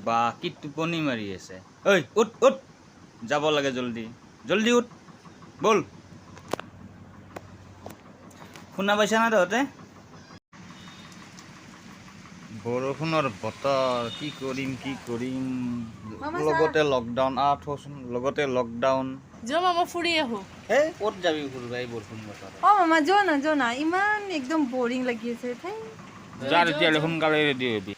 বা কি টোপনি মাৰি আছে। ঐ উঠ উঠ, যাব লাগে, জল্দি জল্দি উঠ, ব'ল। শুনা পাইছা না তহঁতে? বৰষুণৰ বতৰ, কি কৰিম কি কৰিম, লগতে লকডাউন। থচোন, লগতে লকডাউন। যোৱা মামা, ফুৰি আহোঁ। এই ক'ত যাবি ফুৰিব এই বৰষুণ বতৰত? অ মামা, যোৱা না যোৱা না, ইমান একদম বৰিং লাগি আছে। ঠাই যা তেতিয়াহ'লে, সোনকালে ready hobby.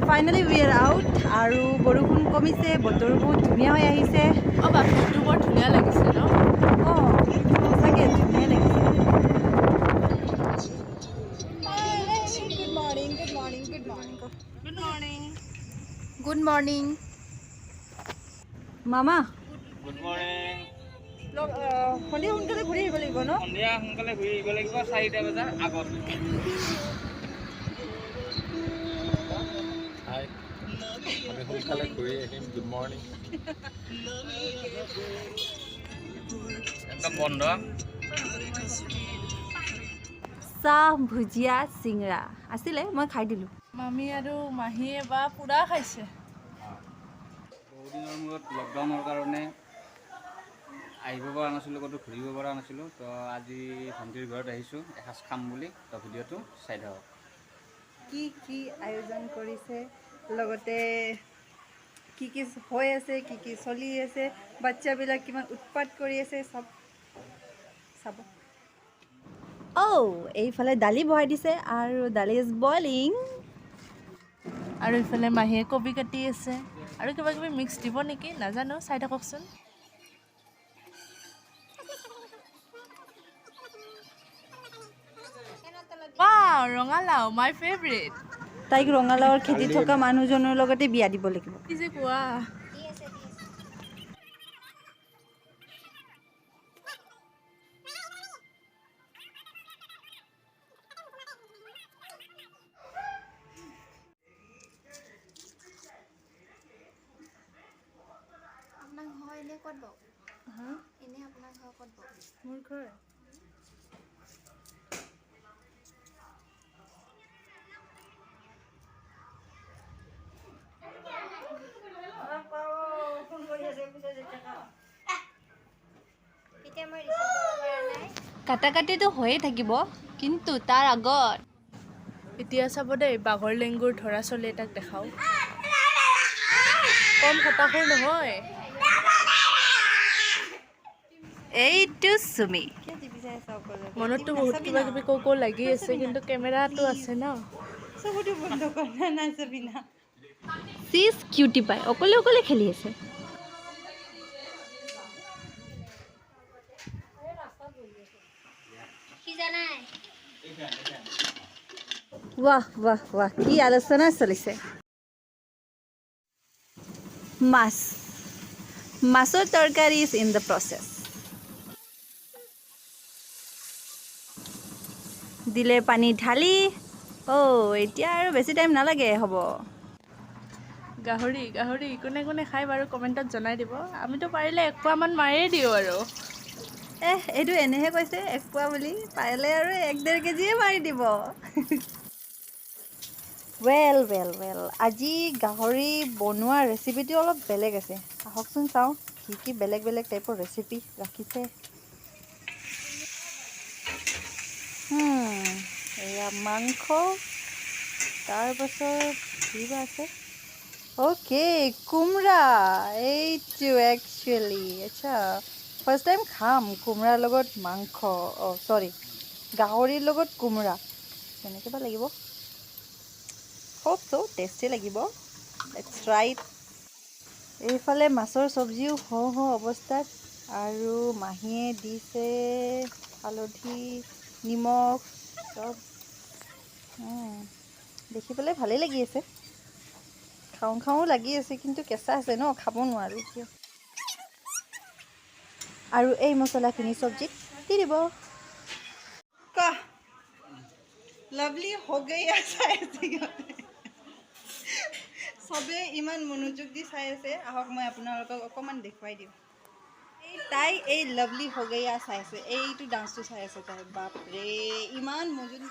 Finally we are out আৰু বৰষুণ কমিছে, বতৰো বহুত ধুনীয়া হৈ আহিছে। অ বাকীটো বৰ ধুনীয়া লাগিছে ন? অঁ, সঁচাকৈ ধুনীয়া লাগিছে। Good morning, good morning, good morning. Good morning. Good morning মামা। Good morning. সন্ধিয়া সোনকালে ঘূৰি আহিব লাগিব ন? সন্ধিয়া সোনকালে ঘূৰি আহিব লাগিব, 4টা বজাৰ আগত। হাই, আমি সোনকালে ঘূৰি আহিম। Good morning. একদম বন্ধ। চাহ, ভুজিয়া, চিংৰা আছিলে, মই খাই দিলোঁ। মামী আৰু মাহীয়ে বা পূৰা খাইছে। বহুদিনৰ মূৰত লকডাউনৰ কাৰণে আহিব পৰা নাছিলোঁ, ক'তো ঘূৰিব পৰা নাছিলোঁ। তো আজি ভণ্টিৰ ঘৰত আহিছোঁ এসাঁজ খাম বুলি। তো ভিডিঅ'টো চাই থাকক। কি কি আয়োজন কৰিছে, লগতে কি কি হৈ আছে, কি কি চলি আছে, বাচ্চাবিলাক কিমান উৎপাত কৰি আছে, চব চাব। অ' এইফালে দালি বহাই দিছে আৰু দালি is boiling. আৰু ইফালে মাহীয়ে কবি কাটি আছে আৰু কিবা কিবি মিক্স দিব নেকি নাজানো, চাই থাককচোন। ৱাও, ৰঙালাও মাই ফেভৰেট। তাইক ৰঙালাওৰ খেতি থকা মানুহজনৰ লগতে বিয়া দিব লাগিব। কি যে কোৱা। আপোনাৰ ঘৰ এনে ক'ত বাৰু? এনে আপোনাৰ ঘৰ ক'ত বাৰু? মোৰ ঘৰ এতিয়া মই ৰিচিভ কৰিব পৰা নাই। কাটা কাটিটো হৈয়ে থাকিব, কিন্তু তাৰ আগত এতিয়া চাব দেই, বাঘৰ লেংগুৰ ধৰা ছোৱালী এটাক দেখাওঁ। কম হতাশৰ নহয়। এইটো চুমি। মনততো বহুত কিবা কিবি কৌ কৌ লাগি আছে, কিন্তু কেমেৰাটো আছে ন। চিজ কিউটি পাই অকলে অকলে খেলি আছে। সিজা নাই। বাহ বাহ বাহ, কি আলোচনা চলিছে। মাছ, মাছৰ তৰকাৰী is in the process. দিলে পানী ঢালি। অ' এতিয়া আৰু বেছি টাইম নালাগে, হ'ব। গাহৰি গাহৰি কোনে কোনে খাই বাৰু কমেণ্টত জনাই দিব। আমিতো পাৰিলে এক পোৱামান মাৰিয়ে দিওঁ আৰু। এহ, এইটো এনেহে কৈছে এক পোৱা বুলি, পাৰিলে আৰু 1-1.5 কেজিয়ে মাৰি দিব। ৱেল ৱেল ৱেল, আজি গাহৰি বনোৱা ৰেচিপিটো অলপ বেলেগ আছে। আহকচোন চাওঁ কি কি বেলেগ বেলেগ টাইপৰ ৰেচিপি ৰাখিছে। এয়া মাংস, তাৰপাছত কি বা আছে? অ'কে, কোমোৰা। এইটো একচুৱেলি আচ্ছা, ফাৰ্ষ্ট টাইম খাম কোমোৰাৰ লগত মাংস। অ' চৰি, গাহৰিৰ লগত কোমোৰা কেনেকৈ বা লাগিব। হোপ চ' টেষ্টি লাগিব। Let's try. এইফালে মাছৰ চব্জিও হওঁ হওঁ অৱস্থাত, আৰু মাহীয়ে দিছে হালধি, নিমখ চব। দেখি পেলাই ভালেই লাগি আছে, খাওঁ খাওঁ লাগি আছে, কিন্তু কেঁচা আছে ন, খাব নোৱাৰোঁ এতিয়া। আৰু এই মছলাখিনি চব্জিত দি দিব। লাভলি হৈ গৈ চাই আছে সিহঁতে। চবে ইমান মনোযোগ দি চাই আছে। আহক, মই আপোনালোকক অকণমান দেখুৱাই দিওঁ। এই তাই এই লাভলি হৈ গয়া চাই আছে, এইটো ডান্সটো চাই আছে তাই। বাপৰে, ইমান মনোযোগ।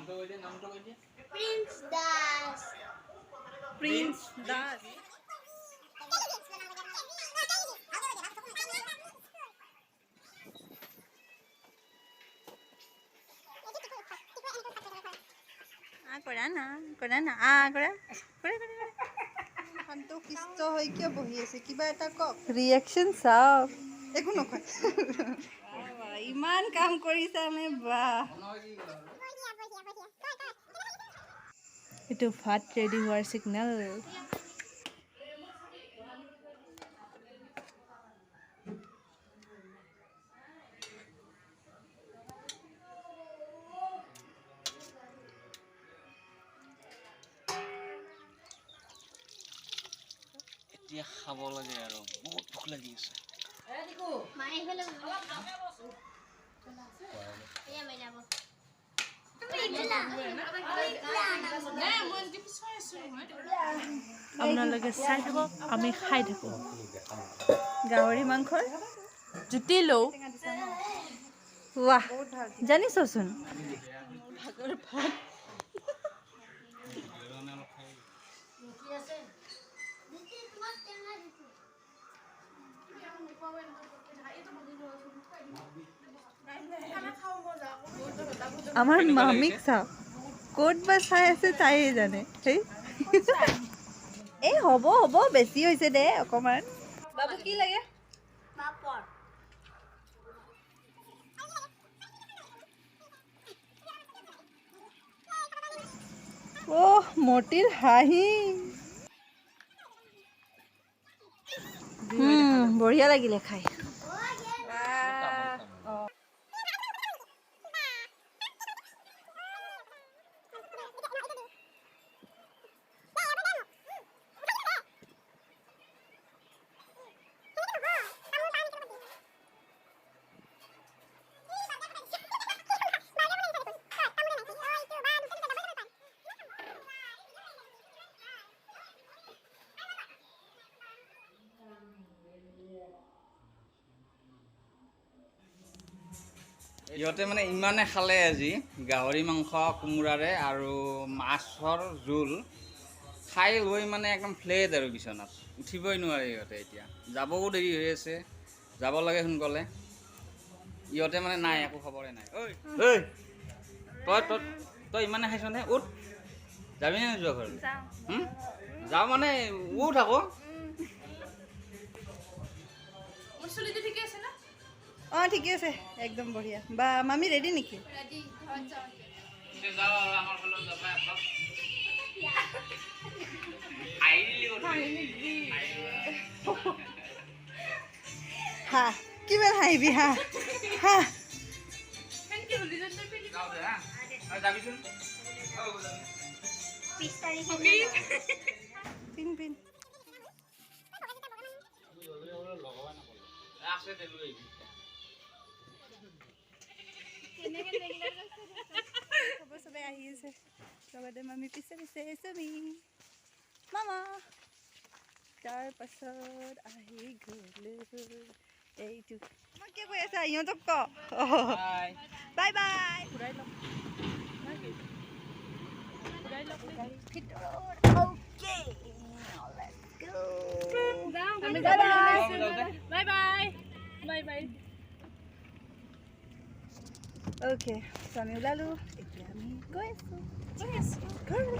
নামটো কৈ দিয়া, নামটো কৈ দিয়া। প্ৰিন্স দাস। প্ৰিন্স দাস। আ কৰা না, কৰা না, আ কৰা, কৰা কৰা কৰা। শান্ত শিষ্ট হৈ কিয় বহি আছে? কিবা এটা কওক, ৰিয়েকশ্যন চাওক। একো নকয়। ইমান কাম কৰিছা নে বাহ। এইটো ভাত ৰেডি হোৱাৰ ছিগনেল। এতিয়া খাব লাগে আৰু বহুত ভোক লাগি আছে। মায়ে এইফালে এয়া মিলাব। আপোনালোকে চাই থাকক, আমি খাই থাকোঁ। গাহৰি মাংসৰ জুতি লওঁ। ৱাহ, জানিছচোন। তোমাক টেঙা দিছো। আমাৰ মামীক চাওক, ক'ত বা চাই আছে তাইয়ে জানে। হেই এই হ'ব হ'ব, বেছি হৈছে দে অকণমান। বাবু কি লাগে? পাপৰ। অহ, মতিৰ হাঁহি। বঢ়িয়া লাগিলে খাই। ইহঁতে মানে ইমানে খালে আজি গাহৰি মাংস কোমোৰাৰে আৰু মাছৰ জোল খাই লৈ মানে একদম ফ্লেট আৰু বিচনাত উঠিবই নোৱাৰে ইহঁতে। এতিয়া যাবও দেৰি হৈ আছে, যাব লাগে সোনকালে। ইহঁতে মানে নাই, একো খবৰে নাই। ঐ ঐ, তই তই তই ইমানে খাইছনে? উঠ, যাবি নে নোযোৱা ঘৰলৈ? যাওঁ মানে উঠ আকৌ। অঁ, ঠিকে আছে, একদম বঢ়িয়া। বা মামী ৰেডি নেকি? ৰেডি, ঘৰত যাওঁ। যাওঁ আৰু আমাৰ ফালেও যাবা এপাক। আহিলি হা, কিমান হাঁহিবি? হা হা। যাওঁ দে, হা যাবিচোন। 20 তাৰিখে। পিন পিন আছে দে, লৈ আহিবি। খবৰ চবে আহি আছে, লগতে মামী পিছে পিছে, চুমি মামা। তাৰপাছত আহি গ'লো। এইটো মই কি কৈ আছা ইহঁতক ক। বাই। Bye bye. ঘূৰাই লওক, ঘূৰাই লওক। ভিতৰত। Okay, let's go. আমি bye bye. Bye bye bye bye. Okay, চ' আমি ওলালোঁ, এতিয়া আমি গৈ আছোঁ গৈ আছোঁ। ঘৰলৈ।